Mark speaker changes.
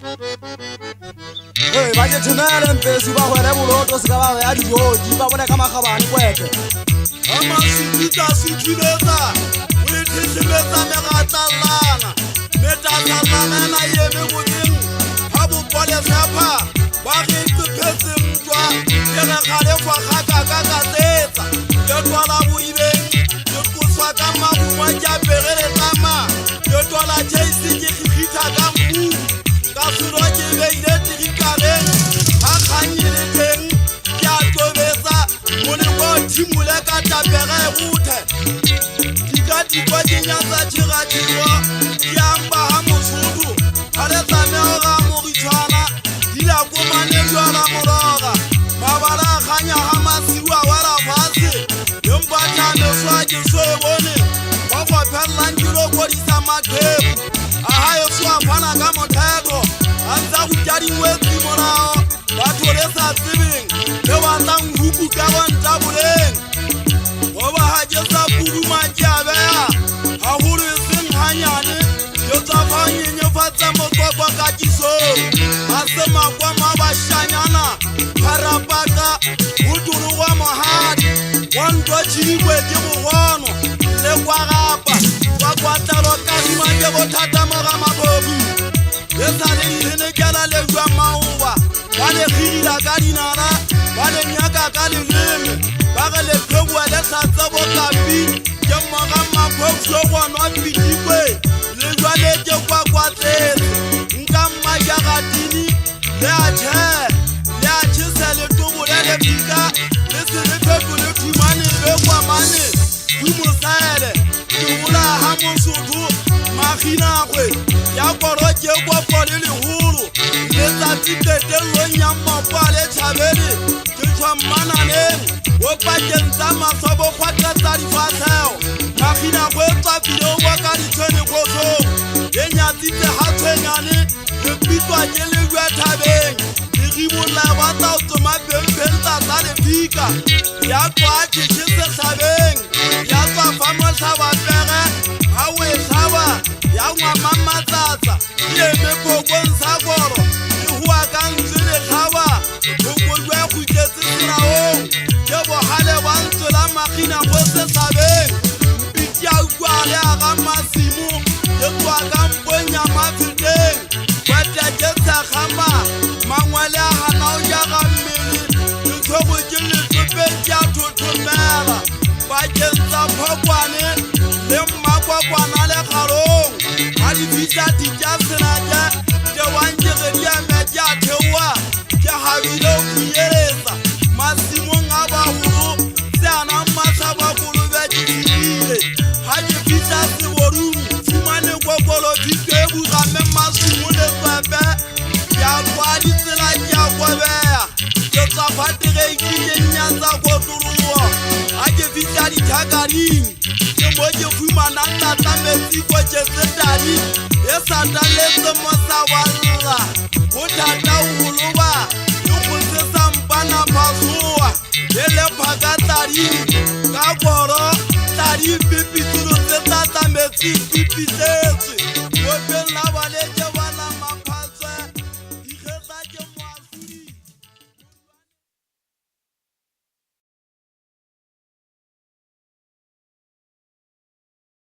Speaker 1: Ee, ba ke thomele mpesu ba hwele boloto se ka ba beya dijoji ba bone ka makgabane kwete.
Speaker 2: Ka maswitsa swithiletsa o e thethemetsa megatlallana metatlallana ena e eme botseng ga bopolesepha ba re qephetse ntwa ke re kgalefwa kgakaka ka tsetsa ke twala bodibeng ke qoswa ka marungwa ke apere letlama ke twala chase ke kgikgitha ka mmu ka selo ke beile tirikareng ga kgang e le teng ke a tobetsa moleko o thimole ka tapere e bothe dikadikwa ke nyatsa tšhiratšhiro ke amba ga mosotho ga le tlameho ga moritshwana di la komane jwala molora mabala a kganya ga masiu a wela fatshe empa thameso a ke so e bone ba kgophellang ke lo kodisa maqheku a ha eso a fana ka mothetho a ntsa ruta dingwetsi molao batho le sa tsebeng le batlang huku ka bontaboleng goba ha ke sa puduma ke a beha haholo e seng hanyane ke tswa fa nyenyefatsa moqoqo ka kisong ha se makwama a bashanyana pharapaka ho tologwa mohadi wa ntwa tšhidikwe ke bogono le kwarapa kwakwatlelo kadima ke bothata moga mabobu e sa le dihenekela le jwa maoba ba le kgirila ka dinala ba le nyaka ka leleme ba re le pheboa le hlatse bokapi ke mmoga maphopso gonwa pitikwe le jwale ke kwakwatletse nka mmajagatini le a tšhe le a tšhese letobole le phika le se le fetole thumane be kwamane dumosaele ke bolaya ga mosotho maginagwe ya koro ke kopo le leholo letsatsi qetellong ya mmopo a le tšhabele ke tšhwa mmananeng o pakeng tsa mahlo bokgwatletsa difatlhego maginagwe e tswapile o boka ditshwene kgotlhong e nyatsitse ga tshwenyane le pitwa ke lejwe thabeng leribolla ba tla o tsoma pempeng tsatsa lefika ya tswa tšhetše sehlabeng ya tswa fa mohlabapere ga o e hlaba ya ngwama matsatsa e eme phokong sa koro e hoa ka ntswe le hlaba phokojwa e kgutletse selaong ke bohale ba ntswe la magina go sehlabeng mpiti a utlwa le aga masimo ke tswa ka mpong ya mafeteng kwete ke tshekgama mangwele a gana o jaga mmele lethogo ke letsopeng ke a thothomela pakeng tsa phokwane le mmakwakwana le kgalong ga di fihla ditša senake tewang ke re di eme ke a theoa ke habile o phunyeletsa masimong a baholo se anang mahlaba kolobe ke fetile ga ke fihla seborung fumane kokolo thito e burame masimo le tswepe ke a kwa ditsela ke a kobeya ke tswa fa tereiki ke nyatsa kotologo ga ke fihla dithakading ke mo ke fumanang tata metsi kotjetse tadi e sa taletse mosaballa go thata ho goloba ke go se sampana phasoa e le phaka tladi ka koro tladi pipitsolo tse tlatla metsi pipitletswe kopeng la